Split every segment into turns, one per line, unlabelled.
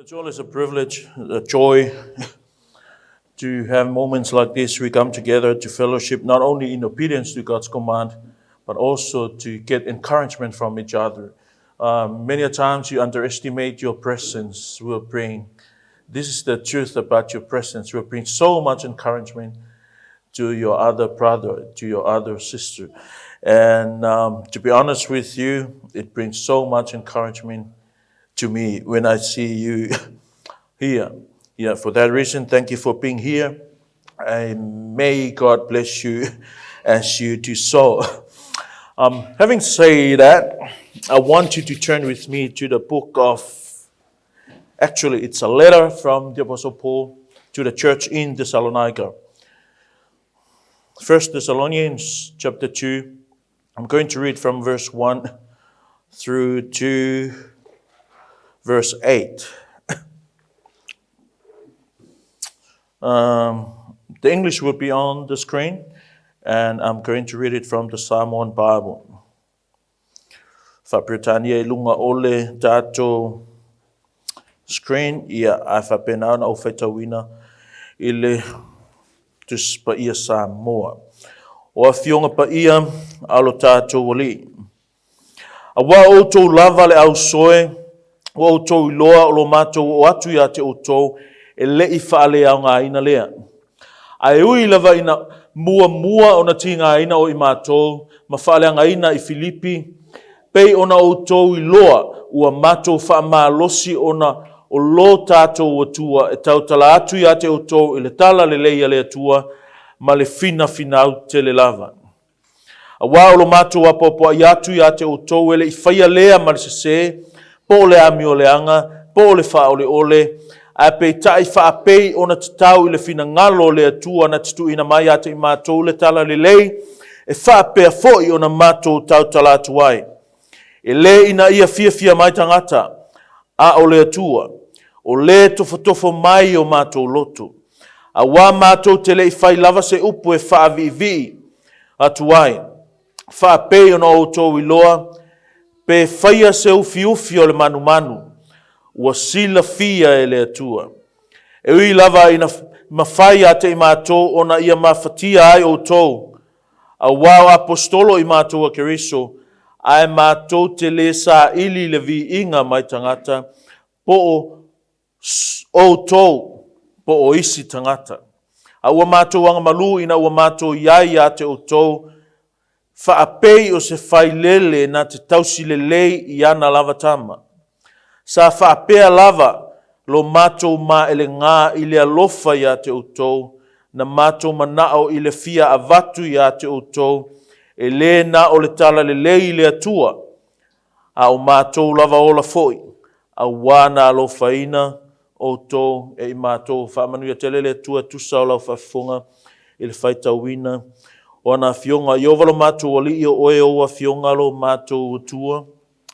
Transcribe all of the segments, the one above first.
It's always a privilege, a joy to have moments like this. We come together to fellowship, not only in obedience to God's command, but also to get encouragement from each other. Um, many a times you underestimate your presence will bring. This is the truth about your presence. Will bring so much encouragement to your other brother, to your other sister. And um, to be honest with you, it brings so much encouragement to me when I see you here. Yeah, for that reason, thank you for being here. And may God bless you as you do so. Um, having said that, I want you to turn with me to the book of, actually, it's a letter from the Apostle Paul to the church in Thessalonica. First Thessalonians chapter 2. I'm going to read from verse 1 through to verse 8. Um, the English will be on the screen, and I'm going to read it from the Samoan Bible. Faa-Peretania i luga o le tatou screen, ia, ae faapena ona ou faitauina i le Tusi Paia Samoa. O Afioga Paia a lo tatou Alii. Auā o outou lava le ausoe, ua outou iloa o lo matou oo atu ia te outou e le i faaleaogaina lea. Ae ui lava ina muamua ona tigaina o i matou ma faaleagaina i Filipi, pei ona outou iloa ua matou faamalosi ona o lo tatou Atua e tautala atu ia te outou i le tala lelei a le Atua ma le finafinau tele lava. Auā o lo matou apoapoai atu ia te outou e le i faia lea ma le sesē, po o le amioleaga, po o le faaoleole, ae peitai faapei ona tatau i le finagalo o le Atua na te tuuina mai ia te i matou le tala lelei, e faapea foi ona matou tautala atu ai. E lē ina ia fiafia mai tagata, a o le Atua, o lē tofotofo mai o matou loto. Auā matou te le i fai lava se upu e faaviivii atu ai, faapei ona outou iloa, pe faia se ufiufi o le manumanu, ua silafia e le Atua. E ui lava ina mafai ia te i matou ona ia mafatia ai outou, auā o Aposetolo i matou a Keriso, ae matou te lē saili i le viiga mai tagata, po o outou, po o isi tagata. A ua matou agamalu ina ua matou i ai ia te outou, faapei o se failele na te tausi lelei i ana lava tama. Sa faapea lava lo matou maelegā i le alofa ia te outou, na matou manao i le fia avatu ia te outou, e lē na o le tala lelei i le Atua, a o matou lava ola foi, auā na alofaina outou e i matou. Faamanuia tele le Atua e tusa o lau faafofoga i le faitauina o ana Afioga. Ieova lo matou Alii, o oe ou Afioga lo matou Atua,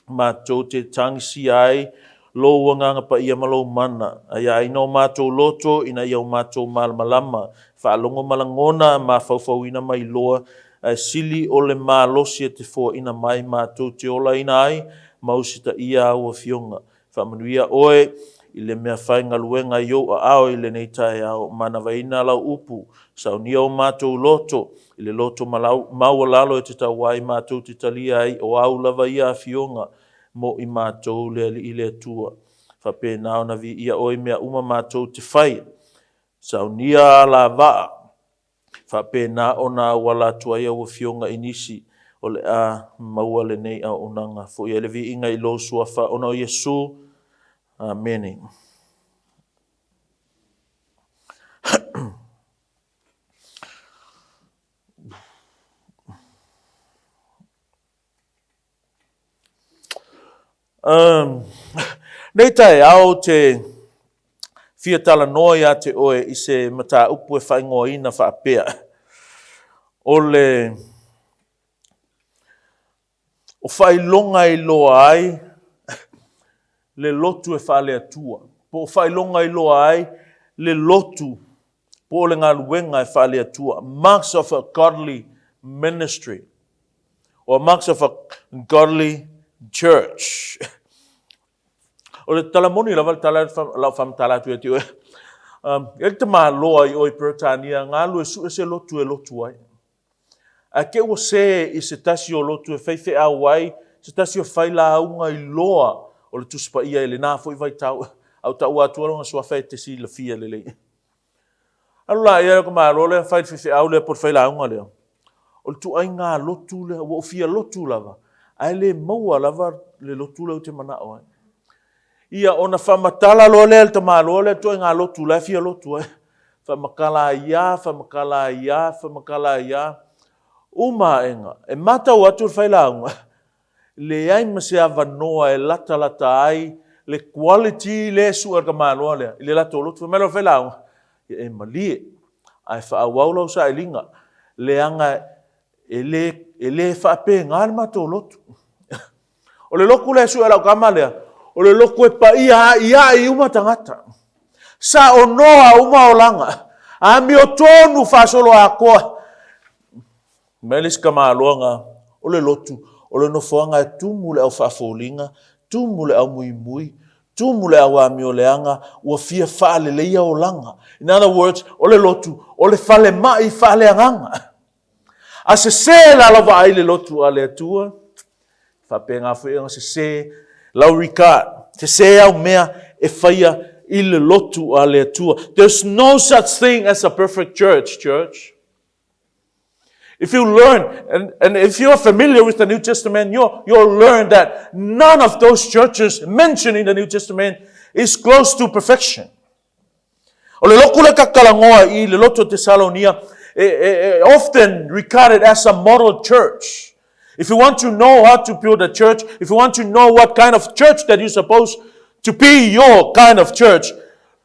matou te tagisia ai lou Agaga Paia ma lou mana, aiaina o matou loto ina ia o matou malamalama, faalogo ma lagona, mafaufauina ma iloa, ae sili o le malosi e te foaina mai matou te olaina ai ma usitaia āu Afioga. Faamanuia oe i le mea faigaluega i ou aao i lenei taeao, manavaina lau upu, saunia o matou loto i le loto maualalo e te tau ai matou te talia ai o āu lava ia Afioga mo i matou le Alii le Atua. Faapena ona viia oe i mea uma matou te fai. Saunia alavaa. Faapena ona auala atu ai au afioga i nisi o le a maua lenei auaunaga. Foi ai le viiga i lou Suafa ona o Iesu. Amene. Um, nei taeao te fia talanoa iā te oe i se mataupu e faaigoaina faapea. O le o faailoga e iloa ai le lotu e faale-Atua, po o faailoga e iloa ai le lotu po o le galuega e faale-Atua. Marks of a godly ministry or marks of a godly church. O le tala moni lava le tala lau faamatala atu ia te oe. E le tamaloa i o i Peretania, galue sue se lotu e lotu ai. Ae te ua se i se tasi o lotu e faifeau ai, se tasi o failauga iloa o le Tusi Paia i lena foi vaitau, a ua taua atua lona suafa e te silafia lelei. Alu laia le tamaloa lea fai le faifeau lea po o le failauga lea. O le tuaiga lotu lea, ua ou fia lotu lava, ae le maua lava le lotu lea ou te manao ai. Ia, ona faamatala loa lea e le tamaloa lea ituaiga lotu la e fia lotu ai. Faamatala ai a, faamatala ai a, faamatala ai a. Uma aega, e matau atu le failauga, leai ma se avanoa e latalata ai le quality lea e sue e le tamaloa lea i le latou lotu. Fai mai lea o le failauga, ia e malie, ae faaauau lau sailiga, leaga e le, e le faapena le matou lotu. O le lotu lea e sue e lau tama lea, o le lotu e paia aiai uma tagata. Saonoa uma olaga. Amiotonu faasoloatoa. Mai le isi tamaloa o le lotu, o le nofoaga e tumu le au faafoliga, tumu le au muimui, tumu le au amioleaga, ua fia faaleleia olaga. In other words, o le lotu, o le falemai faaleagaga. A sese la lau vaai i le lotu a le Atua, faapena foi ona sese lau regard, sese au mea e faia i le lotu a le Atua. There's no such thing as a perfect church, church. If you learn, and, and if you're familiar with the New Testament, you'll, you'll learn that none of those churches mentioned in the New Testament is close to perfection. O le lotu lea ka talanoa i le lotu o Tesalonia, e, e, e often regarded as a model church. If you want to know how to build a church, if you want to know what kind of church that you're supposed to be your kind of church,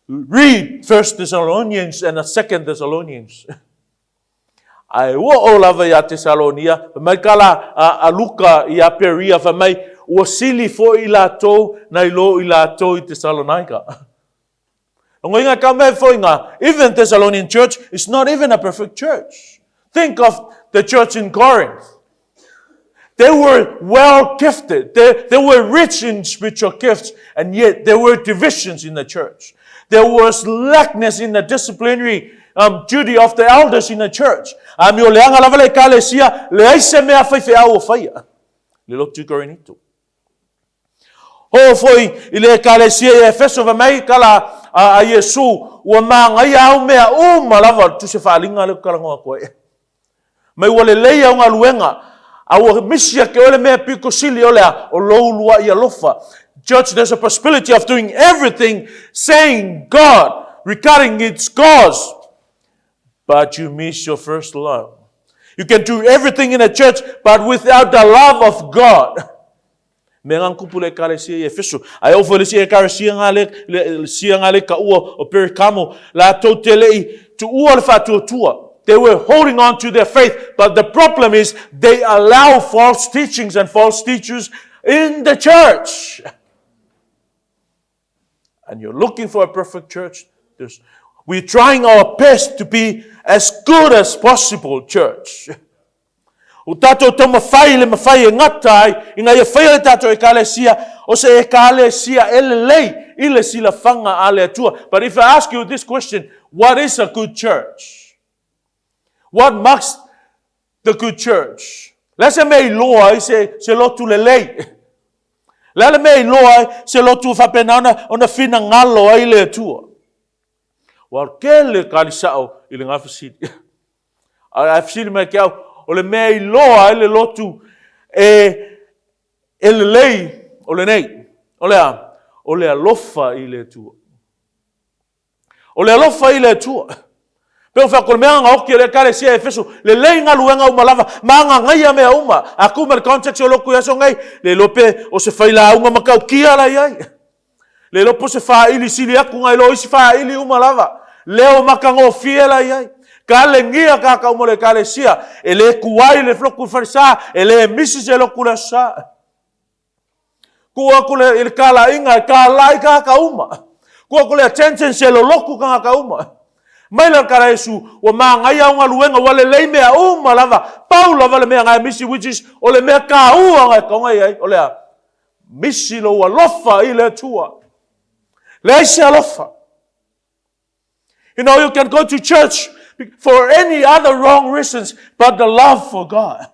read First Thessalonians and the Second Thessalonians. Ae ua oo lava iā Tesalonia, fai mai ka la a, a Luka iā Peria, fai mai, ua sili foi i latou nai lo i latou i Tesalonaika. Logoina ka mea foi ngā, even Thessalonian church is not even a perfect church. Think of the church in Corinth. They were well gifted. They, they were rich in spiritual gifts, and yet there were divisions in the church. There was lackness in the disciplinary um, duty of the elders in the church. A mi o leanga lava le ekalesia, leai se mea faifeau o faia. Le lotu i Korinito. Hoo foi i le ekalesia i Efeso fai mai kala a, a Iesu, ua māngaia au mea uma lava, o le tusi faaaliga lea ou te talanoa atu ai. Mai ua lelei au galuega, a ua misi ia te oe le mea pito sili o le a, o lou uluai alofa. Church, there's a possibility of doing everything saying God, regarding its cause, but you miss your first love. You can do everything in a church, but without the love of God. Mea ngā kupu le ekalesia i Efeso. Ae oo foi le isi ekalesia ngā le, le, sia ngā le kaua o Perikamo, latou te lei tuua le faatuatua. They were holding on to their faith, but the problem is they allow false teachings and false teachers in the church. And you're looking for a perfect church. There's, we're trying our best to be as good as possible church. O tātou taumawhai le mawhai e ngata ai, ina ia whaia le tātou ekalesia, o se ekalesia e lelei i le silafanga a le Atua. But if I ask you this question, what is a good church? What marks the good church? Le a se mea i loa ai se, se lotu lelei? Le a le mea i loa ai se lotu faapena ona, ona finagalo ai le Atua? Ua tele ka alisao i le gafesili. Ae fesili mai ke au, o le mea i loa ai le lotu e, e lelei o lenei. O le a? O le alofa i le Atua. O le alofa i le Atua. Pe o fai le mea nga oki o le ekalesia e Efeso, lelei galuega uma lava, ma agagaia mea uma. A ku ma le context o loku i aso nei, le iloa pe o se failauga matautia la i ai. Le iloa po o se faaili sili atu nai lo isi faaili uma lava. Leo matagofie la i ai. Kalegia kākau mo le ekalesia, e le tuai le lotu i falesa, e le misi se lotu i le aso Sa. Tuu atu le, i le kalaiga e kalai tagata uma. Tuu atu le attention se lolotu tagata uma. Mai la kala Iesu, ua māngaia au galuega, ua lelei mea uma lava, pau lava le mea ngae misi, which is, o le mea kāua ngae kaonga i ai, o le a, misi lou alofa i le Atua. Leai se alofa. You know, you can go to church for any other wrong reasons but the love for God.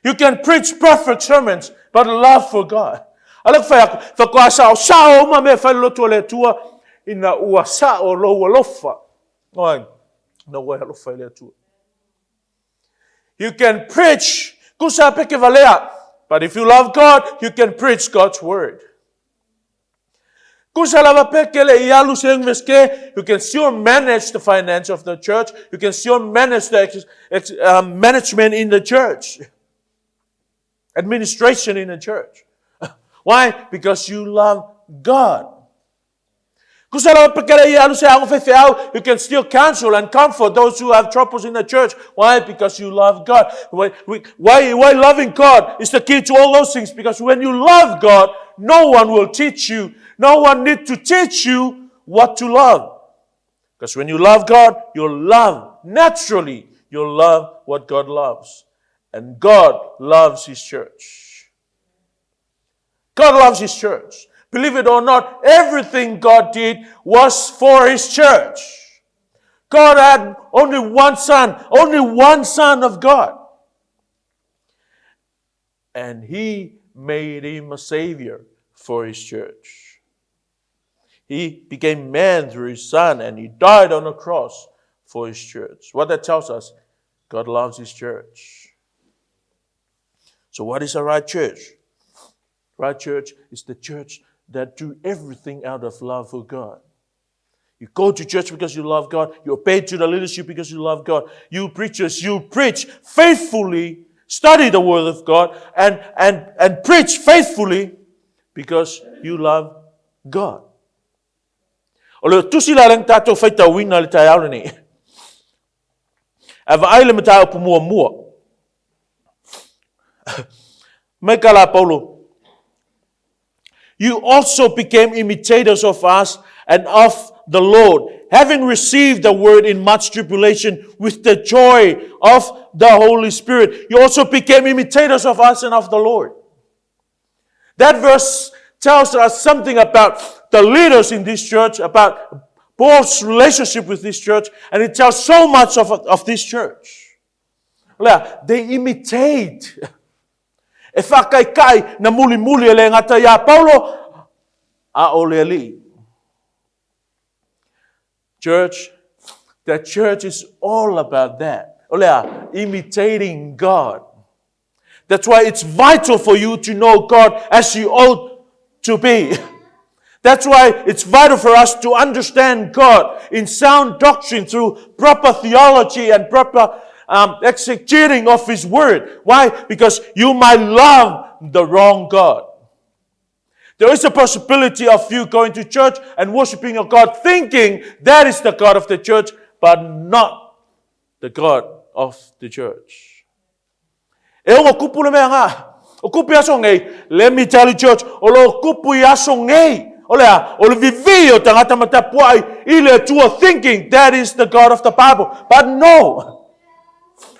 You can preach perfect sermons but the love for God. A le fai aku, whakoa sao, sao uma mea whai lotu o le Atua, ina ua sao lou alofa. Oi, na ua alofa i le Atua. You can preach, kusa peke valea, but if you love God, you can preach God's word. Kusa lava peke le i alu se universite, you can still manage the finance of the church, you can still manage the ex, ex, management in the church, administration in the church. Why? Because you love God. Kusa lava peke le i alu se ago faifeau, you can still counsel and comfort those who have troubles in the church. Why? Because you love God. Why, why, why loving God is the key to all those things? Because when you love God, no one will teach you. No one need to teach you what to love. Because when you love God, you love naturally. You love what God loves. And God loves His church. God loves His church. Believe it or not, everything God did was for His church. God had only one son, only one son of God. And He made him a savior for His church. He became man through His son and He died on the cross for His church. What that tells us, God loves His church. So what is a right church? Right church is the church that do everything out of love for God. You go to church because you love God. You obey to the leadership because you love God. You preachers, you preach faithfully, study the Word of God, and, and, and preach faithfully because you love God. O le tusi la leng tātou whaitauina le taeao lenei. A vaai le mataupu muamua. Mai ka la Paulo. You also became imitators of us and of the Lord, having received the word in much tribulation with the joy of the Holy Spirit. You also became imitators of us and of the Lord. That verse tells us something about the leaders in this church, about Paul's relationship with this church, and it tells so much of, of this church. They imitate. E whakaikai na mulimuli e le ngata iā Paulo, a o le alii. Church, the church is all about that. Olea, imitating God. That's why it's vital for you to know God as you ought to be. That's why it's vital for us to understand God in sound doctrine through proper theology and proper exegeting of His Word. Why? Because you might love the wrong God. There is a possibility of you going to church and worshiping a God thinking that is the God of the church, but not the God of the church. E ongo kupu le mea ngā. O kupu i aso ngei, let me tell you church, o lo kupu i aso ngei. O le a, o le vivi o tangata matapuai i le Atua thinking that is the God of the Bible. But no.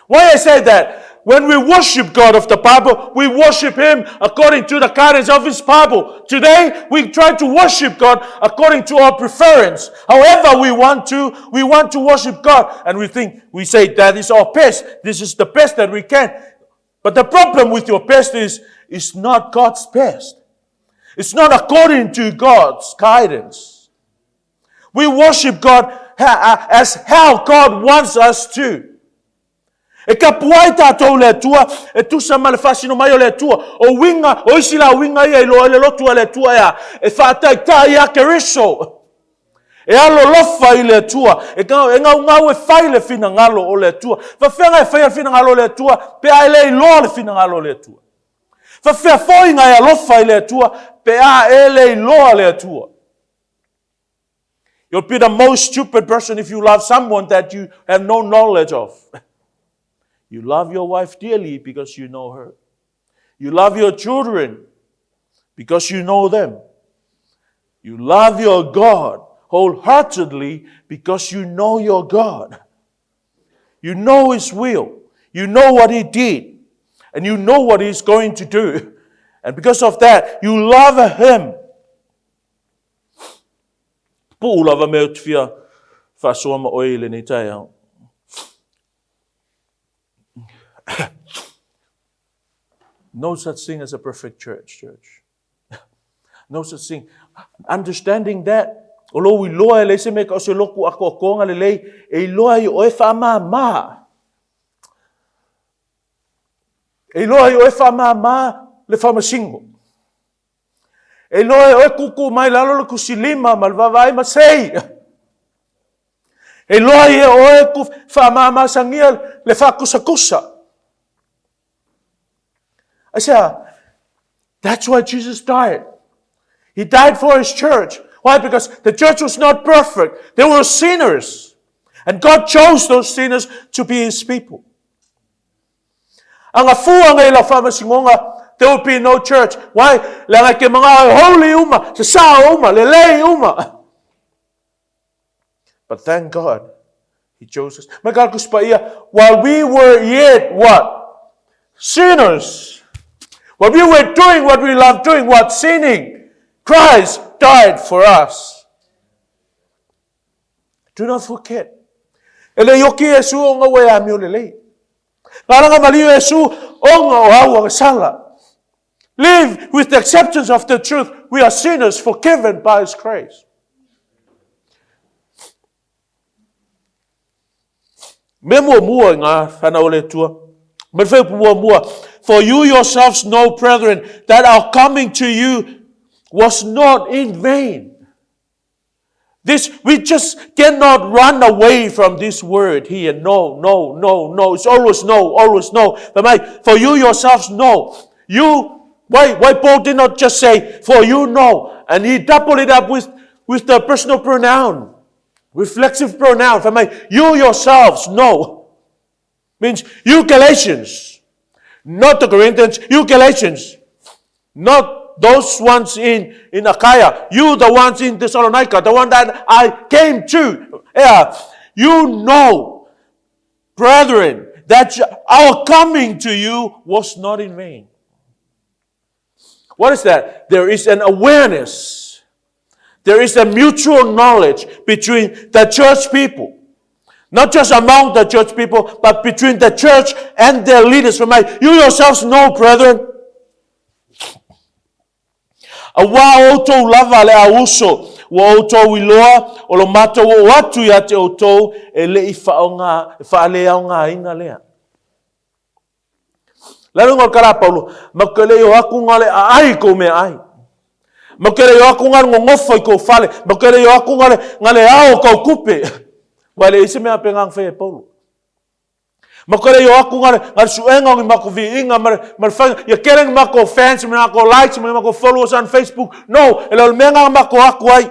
Why I say that? When we worship God of the Bible, we worship Him according to the guidance of His Bible. Today, we try to worship God according to our preference. However we want to, we want to worship God. And we think, we say that is our best. This is the best that we can. But the problem with your best is, it's not God's best. It's not according to God's guidance. We worship God as how God wants us to. E kapu ai tātou le Atua, e tusa ma le faasino mai o le Atua. O uiga, o isi la uiga ia i loa i le lotu a le Atua ea, e faataitai ia Keriso. E alolofa i le Atua, e, e gaugau e fai le finagalo o le Atua. Faafefea e faia le finagalo o le Atua, pe a e le iloa le finagalo o le Atua. Faafefea foi ga e alofa i le Atua, pe a e le iloa le Atua. You'll be the most stupid person if you love someone that you have no knowledge of. You love your wife dearly because you know her. You love your children because you know them. You love your God wholeheartedly because you know your God. You know His will. You know what He did. And you know what He's going to do. And because of that, you love Him. Puu lava mea ou te fia faasoa ma oe i lenei taeao. No such thing as a perfect church, church. No such thing. Understanding that, o lou iloa e leai se mea ka o se loku atoatoga lelei, e iloa ai oe faamama. E iloa ai oe faamama le faamasino. E iloa e oe tuutuu mai lalo le tusilima ma le vaavaai ma sei. E iloa ai e oe tu faamamasagia le faatusatusa. Aisea? That's why Jesus died. He died for his church. Why? Because the church was not perfect. They were sinners. And God chose those sinners to be his people. Aga fua ngai lau faamasinoga, there will be no church. Why? Leaga e te manao e holy uma, sasao uma, lelei uma. But thank God, He chose us. Mai ka Tusi Paia, while we were yet what? Sinners. While we were doing what we love doing, what? Sinning. Christ died for us. Do not forget. E le ioki Iesu ona ua e amio lelei. Ngalanga maliu Iesu ona o au aga sala. Live with the acceptance of the truth. We are sinners forgiven by His grace. Mea muamua i ngā whanau o le Atua. Me le whaiupu muamua. For you yourselves know, brethren, that our coming to you was not in vain. This, we just cannot run away from this word here. No, no, no, no. It's always no, always no. But my, for you yourselves know. You, why, why Paul did not just say, for you know, and he doubled it up with, with the personal pronoun, reflexive pronoun. For my, you yourselves know. Means you Galatians, not the Corinthians, you Galatians, not those ones in, in Achaia, you the ones in Thessalonica, the one that I came to. Yeah, you know, brethren, that our coming to you was not in vain. What is that? There is an awareness. There is a mutual knowledge between the church people. Not just among the church people, but between the church and their leaders. For my, you yourselves know, brethren. Auā outou lava le au uso, ua outou iloa, o lo matou oo atu ia te outou, e le i faaaoga, e faaleaogaina lea. Lalo ngā kara Paulo, ma ke le o aku ngā le aai kou mea ai. Ma ke le o aku ngā ngongofo i kou fale, ma ke le o aku ngā le, ngā le ao kou kupe. Wa le ise mea pe ngā whai e Paulo. Ma ke le o aku ngā le, ngā le suenga o ngi mako viinga, ma le, ma le whainga, ia kere ngi mako fans, ma mako likes, ma mako followers on Facebook. No, e le o le mea ngā mako aku ai.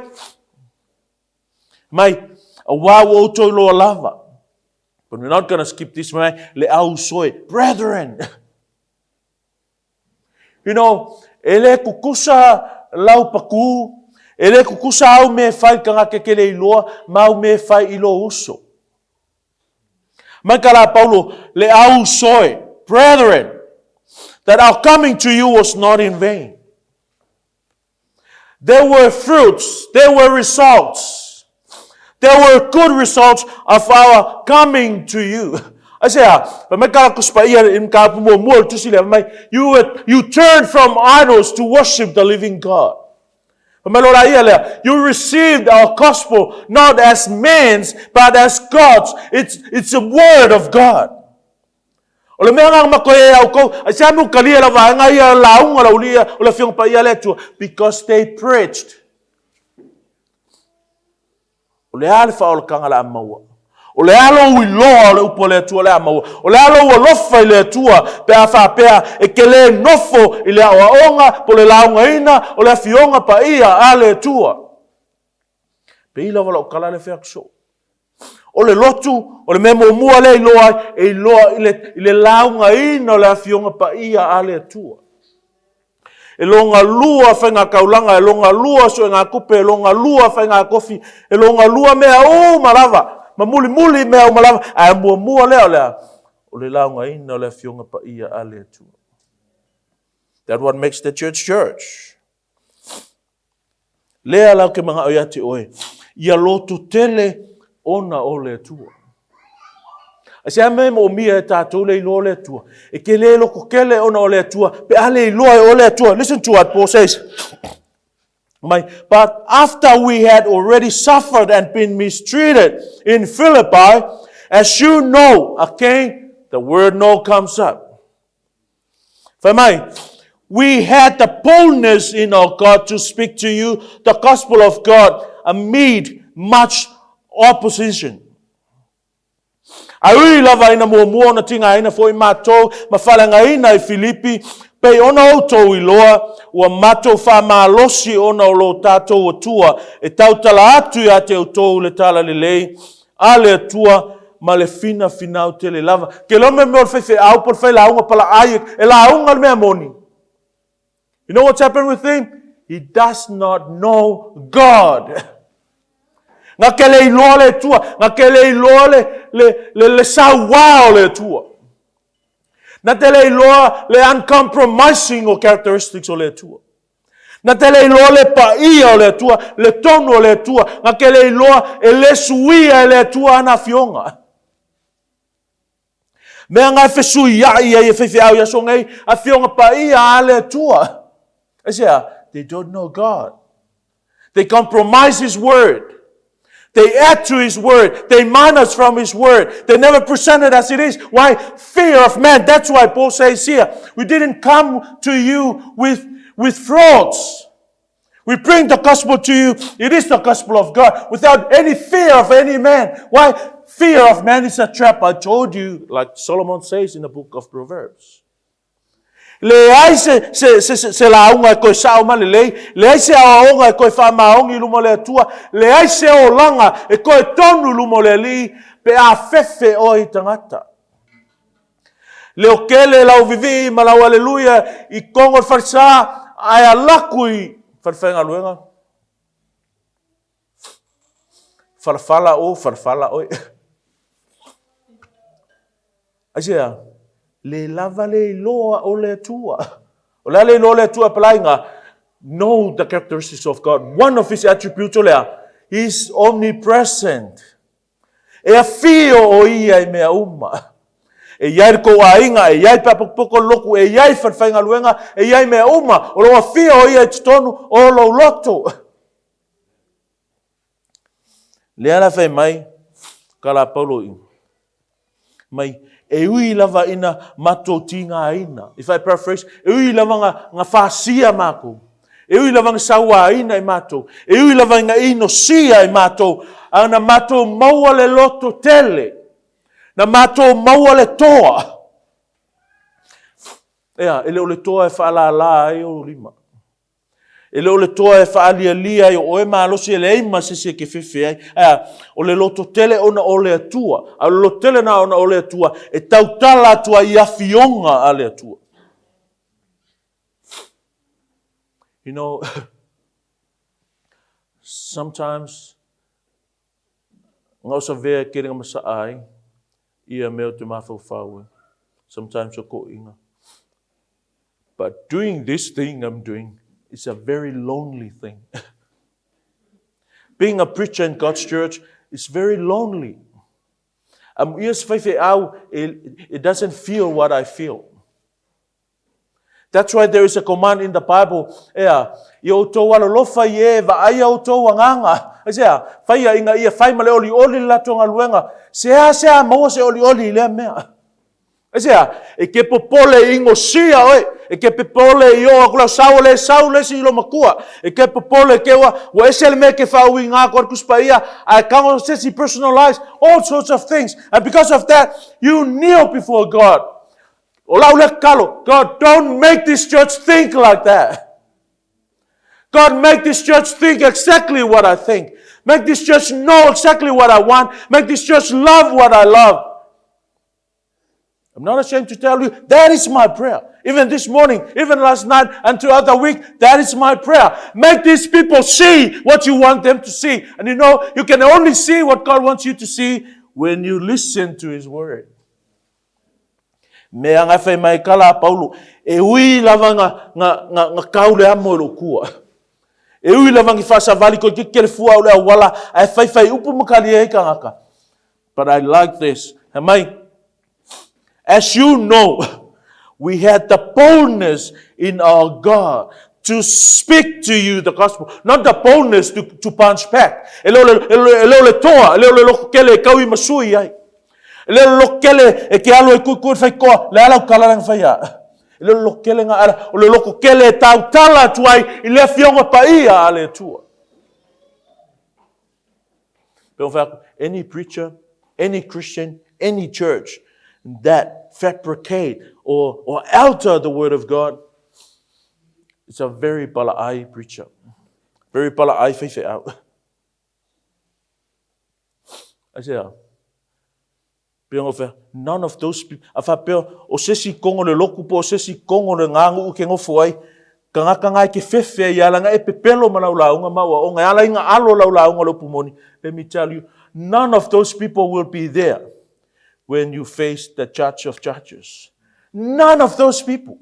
Mai, a wā ua outou loa lava. But we're not going to skip this one. Le au soe. Brethren! You know, e le kukusa lau pakū, e le kukusa au me whai ka ngā kekele i loa, ma au me whai i lo uso. Mai ka la Paulo, le au soe, brethren, that our coming to you was not in vain. There were fruits, there were results. There were good results of our coming to you. Aisea, fai mai ka Tusi Paia i ka muamua o le tusi lea, fai mai, you, were, you turned from idols to worship the living God. Fai mai lola ia lea, you received our gospel not as men's, but as God's. It's, it's a word of God. O le mea nga makoe e au kou, ai se anu kalia la vaenga ia lauga la ulia o le afioga paia le Atua, because they preached. O le a le whaolakanga la a maua. O le a lou iloa o le upu a le Atua le a maua. O le a lou alofa i le Atua pe a faapea e ke le nofo i le aoaoga po le laugaina o le afioga paia a le Atua. Pei lava lau tala le fea so. O le lotu, o le mea muamua lea iloa ai, e iloa i le, i le laugaina o le afioga paia a le Atua. E logalua faigakaulaga, e logalua suegatupe, e logalua faigakofi, e logalua mea uma lava, ma mulimuli mea uma lava, ae muamua lea o le a? O le laugaina o le afioga paia a le Atua. That what makes the church church. Lea la ou te manao ia te oe. Ia lototele ona o le Atua. A se a mea e moomia e tatou le iloa o le Atua? E ke le lototele ona o le Atua, pe a le iloa e o le Atua. Listen to what Paul says. Mai, but after we had already suffered and been mistreated in Philippi, as you know, again, the word know comes up. Fai mai, we had the boldness in our God to speak to you the gospel of God amid much opposition. A ui lava ina muamua ona tigaina foi matou ma faaleagaina i Filipi, pei ona outou iloa, ua matou faamalosi ona o lo tatou Atua e tautala atu ia te outou le talalelei a le Atua ma le finafinau tele lava. Ke loa mea mea o le faifeau po o le failauga palaai e lauga le mea moni. You know what's happened with him? He does not know God. Nga ke le iloa le Atua, nga ke le iloa le, le, le, le sauā o le Atua. Na te le iloa le uncompromising o characteristics o le Atua. Na te le iloa le paia o le Atua, le tonu o le Atua. Na ke le iloa e le suia e le Atua ana afioga. Mea nga e fesuiai ai e faifeau i aso nei, afioga paia a le Atua. Aisea? They don't know God. They compromise His word. They add to His word. They minus from His word. They never present it as it is. Why? Fear of man. That's why Paul says here, we didn't come to you with, with frauds. We bring the gospel to you. It is the gospel of God without any fear of any man. Why? Fear of man is a trap. I told you, like Solomon says in the book of Proverbs. Leai se, se, se, se, se lauga e toe sao ma lelei, leai se aoaoga e toe faamaoni i luma o le Atua, leai se olaga e toe tonu i luma o le Alii, pe a fefe oe i tagata. Leo tele lau vivii ma lau aleluia i tonu o le falesa, ae alaku i falefaigaluega. Falafala o, falafala oe. Aisea? Le lava le iloa o le Atua. O le a le iloa o le Atua e palaiga? Know the characteristics of God. One of his attributes o le a? He is omnipresent. E afio o ia i mea uma. E i ai le tou aiga, e i ai pe a pokopoko le lotu, e i ai falefaigaluega, e i ai mea uma, o lo o afio o ia i totonu o lou loto. Lea la fai mai ka la Paulo i mai, e ui lava ina matou tigaina. If I paraphrase, e ui lava nga, nga fasia makou. E ui lava ina sauaina i matou, e ui lava ina inosia i matou, a na matou maua le loto tele, na matou maua le toa. Ea, e le o le toa e faalala ai ou lima. E le o le toa e faalialia ai o oe malosi e leai ma se isi e kefefe ai. Ae a? O le lototele ona o le Atua. A o le lototele na ona o le Atua e tautala atu ai i afioga a le Atua. You know, sometimes nga o savea e kere nga masaa ai ia mea o te mafaufau ai. Sometimes o koʻiga. But doing this thing I'm doing is a very lonely thing. Being a preacher in God's church is very lonely. Amuia se faifeau, it doesn't feel what I feel. That's why there is a command in the Bible, ea, i outou alolofa i e, vaaia outou agaga. Aisea, faia ina ia fai ma le olioli le latou galuega. Seasea maua se olioli i lea mea. Aisea, e ke popole i gosia oe, e ke popole i oo aku lau sau o le sau le isi i lo matua, e ke popole ke ua, ua ese le mea ke faauiga aku a le Tusi Paia, ae tago se isi personalize all sorts of things. And because of that, you kneel before God. O lau lea tatalo, God, don't make this church think like that. God, make this church think exactly what I think. Make this church know exactly what I want. Make this church love what I love. I'm not ashamed to tell you, that is my prayer. Even this morning, even last night, and throughout the week, that is my prayer. Make these people see what you want them to see. And you know, you can only see what God wants you to see when you listen to His word. Mea nga whai mai ka la Paulo, e ui lava nga, nga, nga, nga kau le amo i lo kua. E ui lava ngi faasavali toeitiiti tele fua o le auala ae faifai upu ma tali ai tagata. But I like this. Fai mai, As you know, we had the boldness in our God to speak to you the gospel. Not the boldness to, to punch back. E le o le, e le, e le o le toa, e le o le loko kele e kau i masui ai. E le o le loko kele e ke alo e kuikui le faitoa, le ala ukala langa whaia. E le o le loko kele nga ala, o le loko kele e tautala atu ai i le afioga paia a le Atua. Any preacher, any Christian, any church that fabricate or, or alter the word of God, it's a very pala'ai preacher. Very pala'ai faifeau. Aisea? Pei ona fai, none of those people, a faapea, o se isi kogo le lotu po o se isi kogo le ganuʻu ke nofo ai, tagata na e ke fefe ai ia laga e pepelo ma lau lauga ma aoaoga, e ala ai na alo lau lauga o le upu moni. Let me tell you, none of those people will be there when you face the judge of judges. None of those people.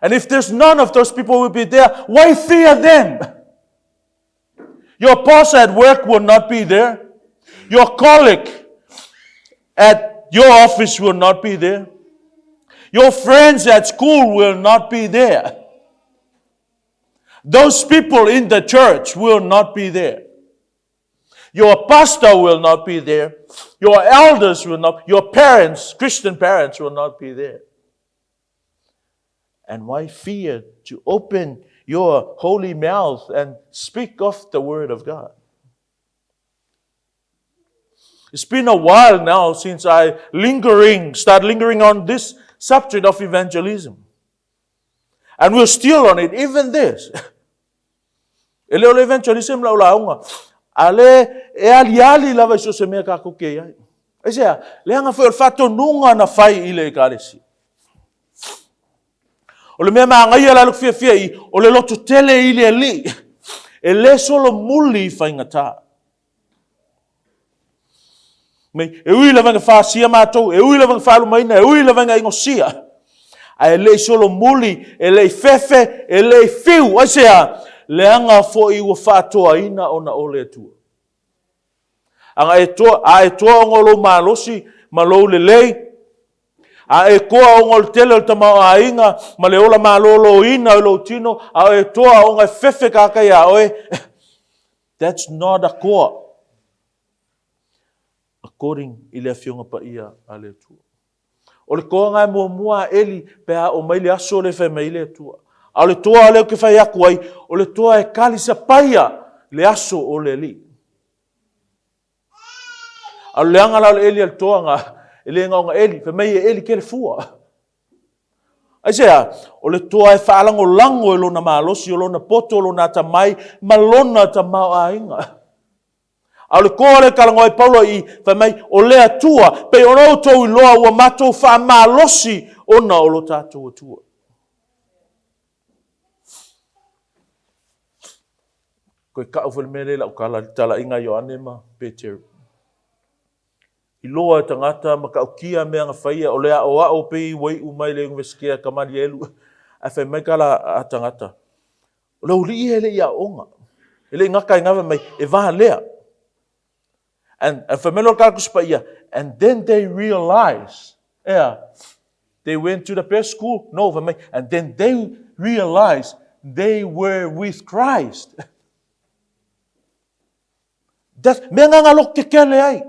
And if there's none of those people will be there, why fear them? Your boss at work will not be there. Your colleague at your office will not be there. Your friends at school will not be there. Those people in the church will not be there. Your pastor will not be there. Your elders will not, your parents, Christian parents, will not be there. And why fear to open your holy mouth and speak of the word of God? It's been a while now since I lingering, start lingering on this subject of evangelism. And we're still on it, even this. E le o le evangelism lau lauga, a le e aliali lava i so se mea kākou ke ai. Aisea, leaga foi o le faatonuga na fai i le Ekalesia. O le mea magaia la le fiafia i, o le loto tele i le Alii, e le solomuli i faigata. Mei, e ui lava ina fasia matou, e ui lava ina faalumaina, e ui lava ina inosia, ae le i solomuli, e le i fefe, e le i fiu, aisea? Leaga foi ua faatoaina ona o le Atua. Aga e toa, a e toa ona o lou malosi ma lou lelei, a e toa ona o le tele o le tamaoaiga ma le ola malōlōina o lou tino, a e toa ona e fefe kākā iā oe, That's not a koa. According i le Afioga Paia a le Atua. O le toaga e muamua a Eli pe a oo mai le aso lea e fai mai ai le Atua. A o le toa lea ou te fai atu ai, o le toa e kalisapaia le aso o le Alii. A o le leaga la o le Eli a le toaga, e le na ona Eli, fai mai e Eli kele fua. Aisea? O le toa e faalagolago e lona malosi, o lona poto, o lona atamai, ma lona tamaoaiga. A o le toa lea e talanoa ai Paulo i, fai mai, o le Atua, pei ona outou iloa ua matou faamalosi ona o lo tatou Atua. Koe kau foi le mea lea i lau tala, i le talaiga a Ioane ma Peteru. Iloa e tagata matautia mea na faia, o le aʻoaʻo pei ua iʻu mai le Iunivesite a Kamalielu, ae fai mai ka la a tagata, o le auliʻi ia e le i aoga, e le i gata i na fai mai, e valea. And, and fai mai loa le tala Tusi Paia, and then they realize, ea, they went to the best school, no, fai mai, and then they realize they were with Christ. That, mea nga nga loko kekele ai.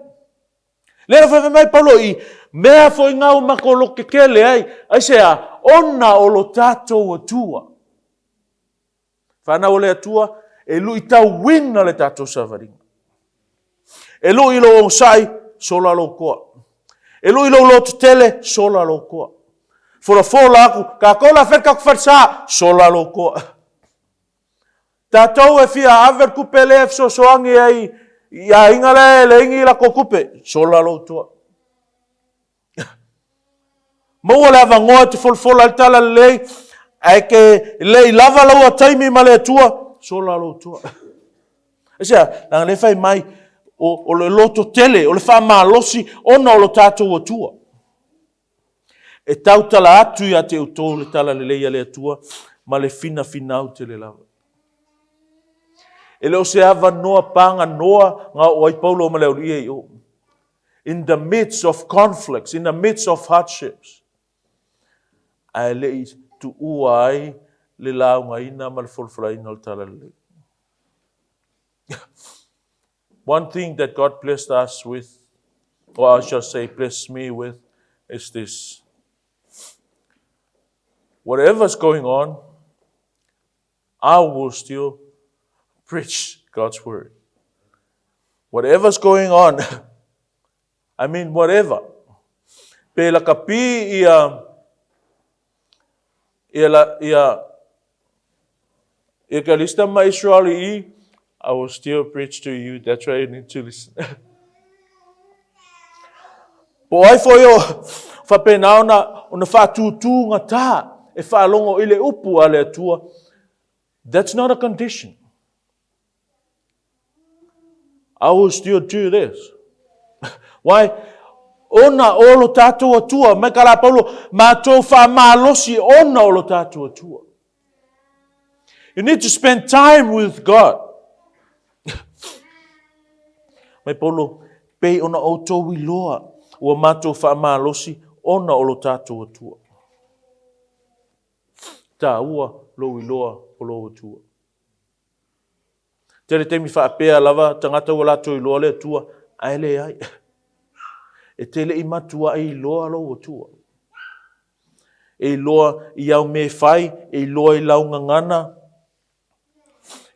Lea na fai mai Paulo i, mea foi nga o mako loko kekele ai, aisea, ona o lo tatou Atua. Whanau o le Atua, e luitauina le tatou savaliga. E lui lou onosai, sola lou toa. E lui lou lototele, sola lou toa. Folafola aku, kākou la fai le tatou falesa, sola lou toa. Tatou e fia ave le tupe lea e fesoasoani ai i aiga la e leai ni latou tupe, sola lou toa. Maua le avanoa e te folafola ai le tala lelei, ae ke le i lava laua taimi ma le Atua, sola lou toa. Aisea, leaga lea fai mai, o, o le loto tele, o le faamalosi ona o lo tatou Atua. E tautala atu ia te outou le talalelei a le Atua ma le finafinau tele lava. E le o se avanoa paganoa na oo ai Paulo ma le auliia i o. In the midst of conflicts, in the midst of hardships, ae le i tuua ai le laugaina ma le folafolaina o le Talalelei. One thing that God blessed us with, or I shall say blessed me with, is this. Whatever's going on, I will still preach God's word. Whatever's going on, I mean whatever. Pe lakapi ia ia la ia ia Kalista ma Israel i I will still preach to you. That's why you need to listen. Po o ai foi o faapena ona, ona faatūtūgatā e faalogo i le upu a le Atua, that's not a condition. I will still do this. Why? Ona o lo tātou Atua, mai ka la Paulo, mātou whaamalosi ona o lo tātou Atua. You need to spend time with God. Mai Paulo, pei ona outou iloa, ua matou faamalosi ona o lo tatou Atua. Tāua lou iloa o lou Atua. Tele taimi faapea lava tagata ua latou iloa le Atua, ae leai. E te le i matuai iloa lou Atua. E iloa i au mea e fai, e iloa i lau gagana.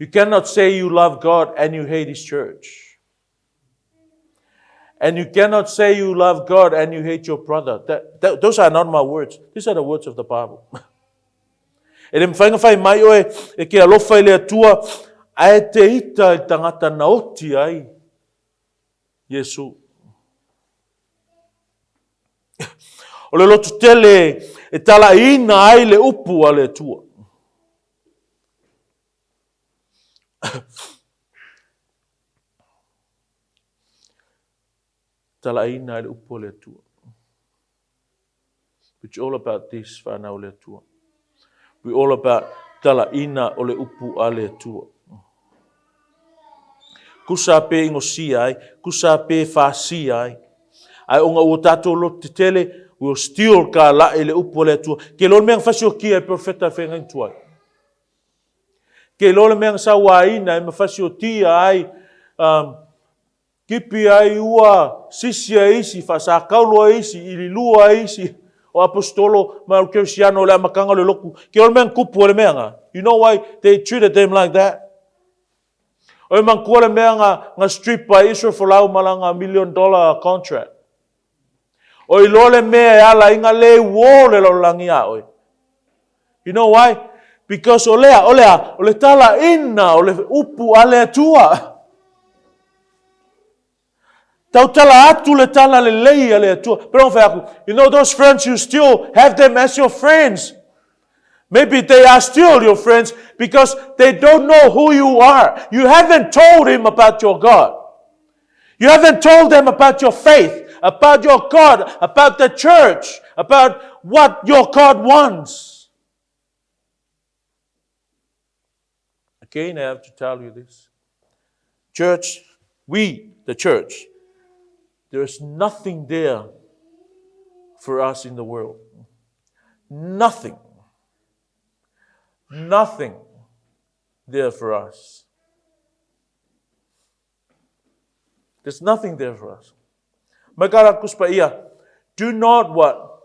You cannot say you love God and you hate His church. And you cannot say you love God and you hate your brother. That, that, those are not my words. These are the words of the Bible. E le mawhai nga whai mai oe e ke alofa i le atua, ae te ita i tangata na oti ai Iesu. O le lotu tele e talaiina ai le upu a le Atua. Talaiina ai le upu a le Atua. It's all about this, whanau o le Atua. We all about talaina o le upu a le Atua. Kusa pe ingosia ai, kusa pe fasia ai. Ai onga ua tātou lotu tetele, we will still ka lae le upu a le Atua. Ke loa le mea nga fasiokia e profeta e whenga tuai. Ke loa le mea nga sauaina e ma fasiotia ai um, Kipi ai ua sisi ai isi, faasakaulo ai isi, ililua ai isi o aposetolo ma o kerisiano o le amataga o le lotu. Ke o le mea na tupu o le mea na. You know why they treated them like that? O e manatua le mea na, na strip ai Israel Folau ma lana million dollar contract. O iloa le mea e ala ai na le uō le lalolagi iā oe. You know why? Because o lea, o lea, o le talaina o le upu a le Atua. Tautala atu le tala lelei a le Atua. Pero fai aku, you know those friends, you still have them as your friends. Maybe they are still your friends because they don't know who you are. You haven't told him about your God. You haven't told them about your faith, about your God, about the church, about what your God wants. Again, I have to tell you this. Church, we, the church, there's nothing there for us in the world. Nothing. Nothing there for us. There's nothing there for us. Mai ka rakus pa ia, do not what?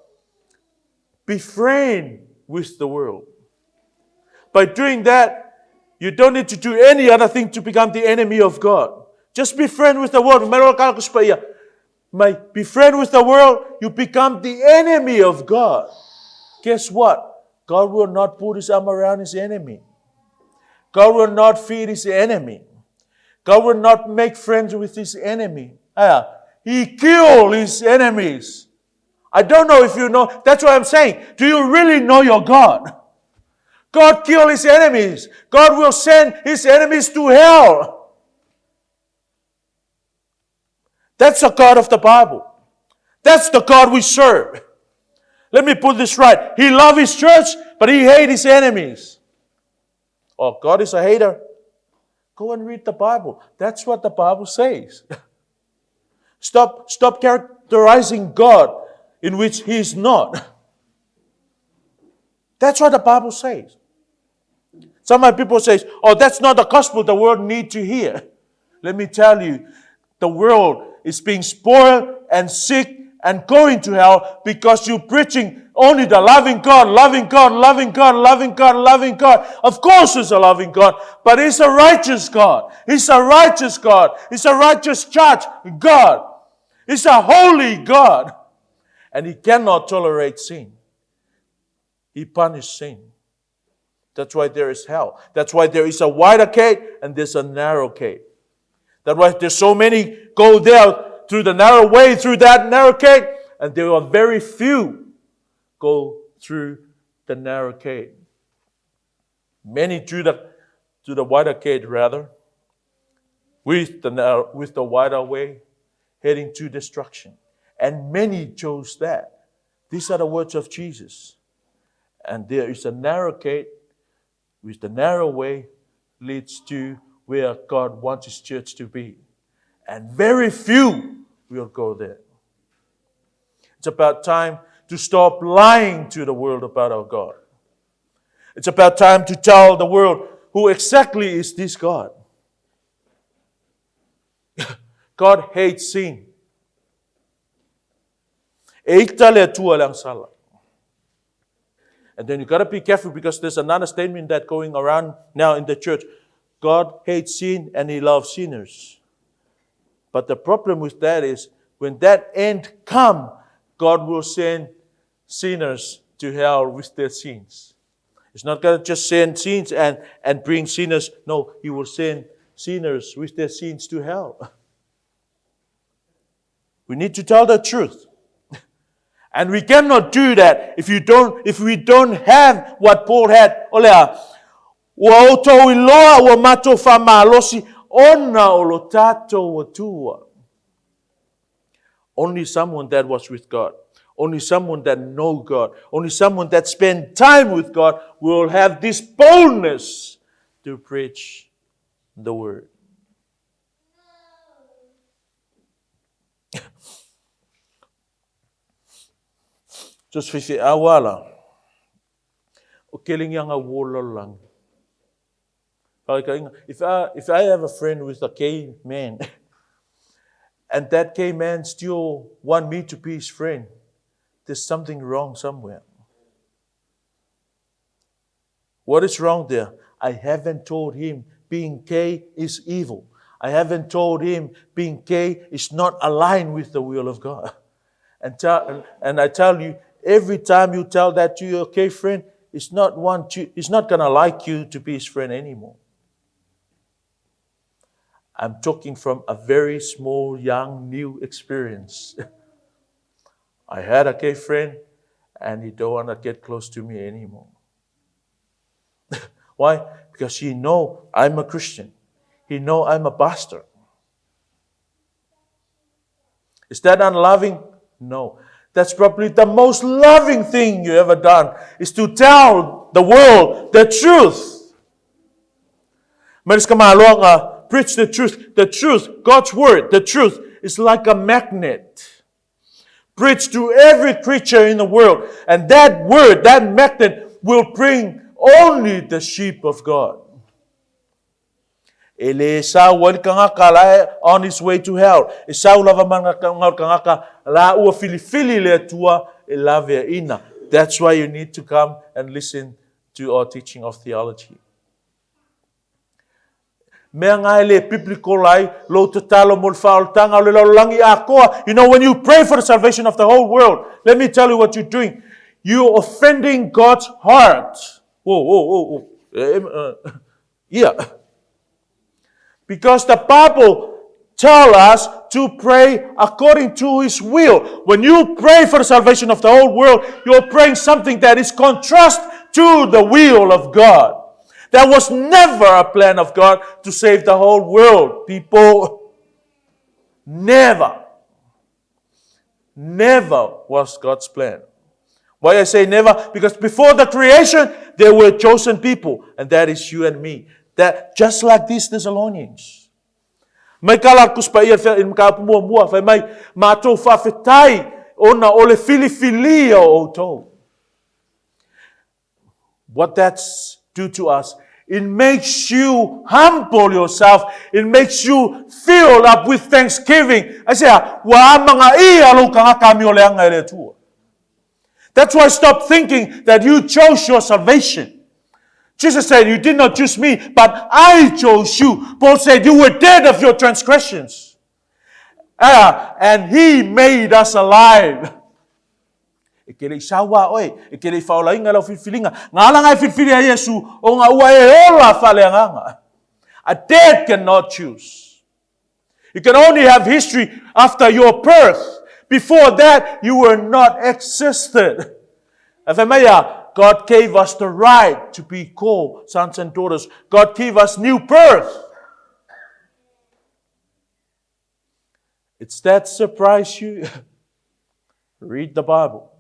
Befriend with the world. By doing that, you don't need to do any other thing to become the enemy of God. Just be friend with the world. Mai ka rakus pa ia, Mai befriend with the world, you become the enemy of God. Guess what? God will not put his arm around his enemy. God will not feed his enemy. God will not make friends with his enemy. He killed his enemies. I don't know if you know. That's what I'm saying. Do you really know your God? God killed his enemies. God will send his enemies to hell. That's the God of the Bible. That's the God we serve. Let me put this right. He loved his church, but he hated his enemies. Oh, God is a hater. Go and read the Bible. That's what the Bible says. Stop, stop characterizing God in which He is not. That's what the Bible says. Some people say, oh, that's not the gospel the world need to hear. Let me tell you, the world is being spoiled and sick and going to hell because you're preaching only the loving God, loving God, loving God, loving God, loving God. Of course, He's a loving God, but He's a righteous God. He's a righteous God. He's a righteous judge God. He's a holy God. And He cannot tolerate sin. He punishes sin. That's why there is hell. That's why there is a wider gate and there's a narrow gate. That's why there's so many go there through the narrow way, through that narrow gate, and there are very few go through the narrow gate. Many through the, to the wider gate, rather, with the, narrow, with the wider way, heading to destruction. And many chose that. These are the words of Jesus. And there is a narrow gate with the narrow way leads to where God wants His church to be. And very few will go there. It's about time to stop lying to the world about our God. It's about time to tell the world who exactly is this God. God hates sin. And then you got to be careful because there's another statement that going around now in the church. God hates sin and he loves sinners. But the problem with that is when that end come, God will send sinners to hell with their sins. It's not going to just send sins and, and bring sinners. No, he will send sinners with their sins to hell. We need to tell the truth. And we cannot do that if you don't if we don't have what Paul had. Olea, ua outou iloa ua matou faamalosi ona o lo tatou Atua. Only someone that was with God, only someone that know God, only someone that spend time with God will have this boldness to preach the word. Just fifi awala. O kelingi wo. If I, if I have a friend with a gay man, and that gay man still want me to be his friend, there's something wrong somewhere. What is wrong there? I haven't told him being gay is evil. I haven't told him being gay is not aligned with the will of God. And, tell, and I tell you, every time you tell that to your gay friend, it's not one to, he's not gonna like you to be his friend anymore. I'm talking from a very small, young, new experience. I had a gay friend, and he don't want to get close to me anymore. Why? Because he know I'm a Christian. He know I'm a pastor. Is that unloving? No. That's probably the most loving thing you ever done, is to tell the world the truth. Preach the truth. The truth, God's word, the truth is like a magnet. Preach to every creature in the world. And that word, that magnet, will bring only the sheep of God. E le sau ai kangaka la on his way to hell. E sau lava manga kangaka la ua filifili le Atua e lave ina. That's why you need to come and listen to our teaching of theology. Mea ngai le biblical ai, lo tatalo mo le whaoltanga o le lalolagi atoa. You know, when you pray for the salvation of the whole world, let me tell you what you're doing. You're offending God's heart. Whoa, whoa, whoa, whoa. Yeah. Because the Bible tells us to pray according to His will. When you pray for the salvation of the whole world, you're praying something that is contrast to the will of God. There was never a plan of God to save the whole world, people. Never. Never was God's plan. Why I say never? Because before the creation, there were chosen people, and that is you and me. That just like these Thessalonians. Mai ka la Tusi Paia i le mataupu muamua, fai mai, matou faafetai ona o le filifilia o outou. What that's do to us, it makes you humble yourself. It makes you fill up with thanksgiving. Aisea, ua amanaia lou tagata amioleaga e le Atua. That's why stop thinking that you chose your salvation. Jesus said, You did not choose me, but I chose you. Paul said, You were dead of your transgressions. Ah, and he made us alive. E te le i sau a oe, e te le i whaolainga lau filifiliga. Ngā ala e filifili a Iesu, o ngā ua e ola whaleanganga. A dead cannot choose. You can only have history after your birth. Before that, you were not existed. Fai God gave us the right to be called sons and daughters. God gave us new birth. It's that surprise you? Read the Bible.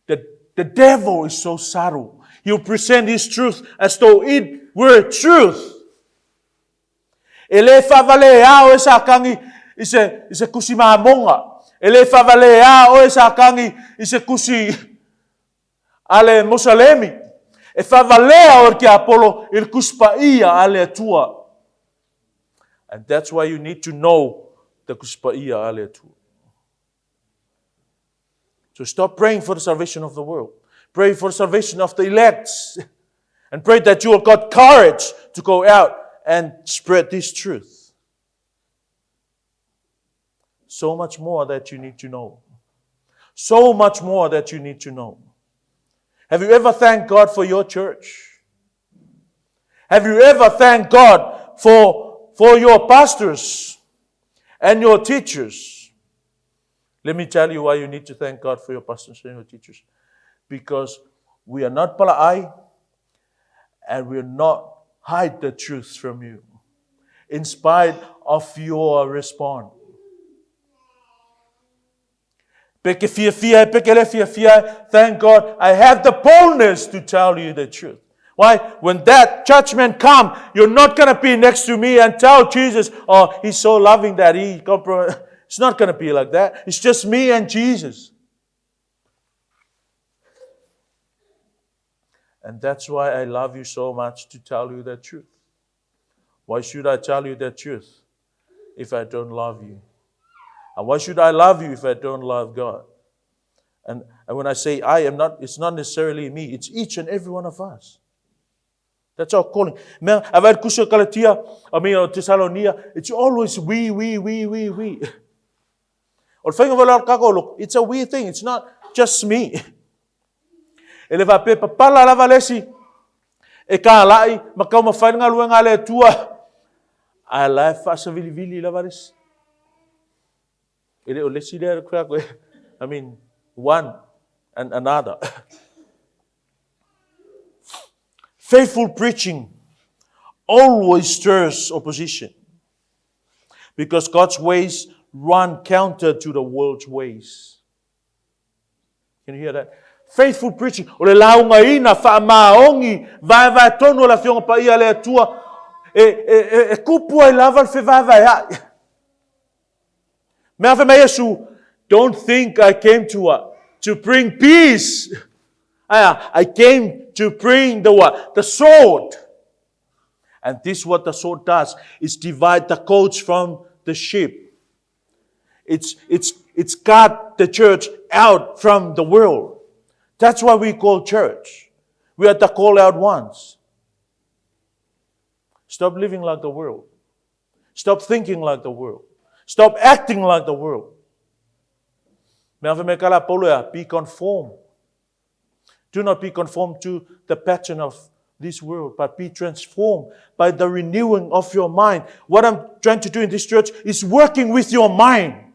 The, the devil is so subtle. He'll present his truth as though it were truth. E le faavaleā oe Satani i se, i se tusi mamoga. E le faavaleā oe Satani i se tusi a le Mosalemi. E faavalea oe le tiapolo i le Tusi Paia a le Atua. And that's why you need to know the Tusi Paia a le Atua. So stop praying for the salvation of the world. Pray for the salvation of the elect. And pray that you will got courage to go out and spread this truth. So much more that you need to know. So much more that you need to know. Have you ever thanked God for your church? Have you ever thanked God for, for your pastors and your teachers? Let me tell you why you need to thank God for your pastors and your teachers. Because we are not pala'ai and we will not hide the truth from you in spite of your response. Pe ke fiafia e, pe ke le fiafia e, thank God I have the boldness to tell you the truth. Why? When that judgment come, you're not going to be next to me and tell Jesus, oh, he's so loving that he compromised. It's not going to be like that. It's just me and Jesus. And that's why I love you so much to tell you the truth. Why should I tell you the truth if I don't love you? And why should I love you if I don't love God? And, and when I say I am not, it's not necessarily me, it's each and every one of us. That's our calling. Mea, a vai kuso Galatia, I mean, Thessalonia, it's always we, we, we, we, we. O le faiga foi o look, it's a we thing, it's not just me. E le faapea e papala lava le isi e kālaʻi ma taumafai le galuega a le Atua, ae la e faasavilivili lava le isi. E le o le isi lea I mean, one and another. Faithful preaching always stirs opposition because God's ways run counter to the world's ways. Can you hear that? Faithful preaching. O le laugaina faamaoni vaevae tonu o le Afioga Paia a le Atua e, e, e, e kupu ai lava le fevaevaeaʻi. Mea fai mai Iesu, don't think I came to what? To bring peace. I, I came to bring the what? The sword. And this what the sword does is divide the goats from the sheep. It's, it's, it's got the church out from the world. That's why we call church. We are the call out ones. Stop living like the world. Stop thinking like the world. Stop acting like the world. Be conformed. Do not be conformed to the pattern of this world, but be transformed by the renewing of your mind. What I'm trying to do in this church is working with your mind,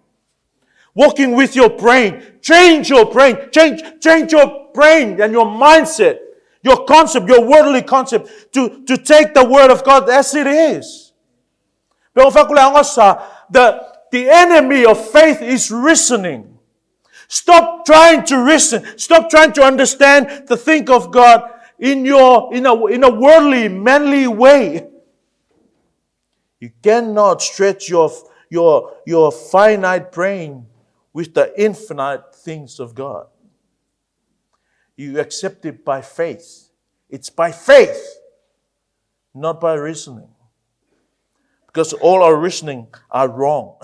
working with your brain. Change your brain, change, change your brain and your mindset, your concept, your worldly concept, to, to take the word of God as it is. The, the enemy of faith is reasoning. Stop trying to reason. Stop trying to understand the think of God. in your in a in a worldly, manly way. You cannot stretch your your your finite brain with the infinite things of God. You accept it by faith. It's by faith, not by reasoning. Because all our reasoning are wrong.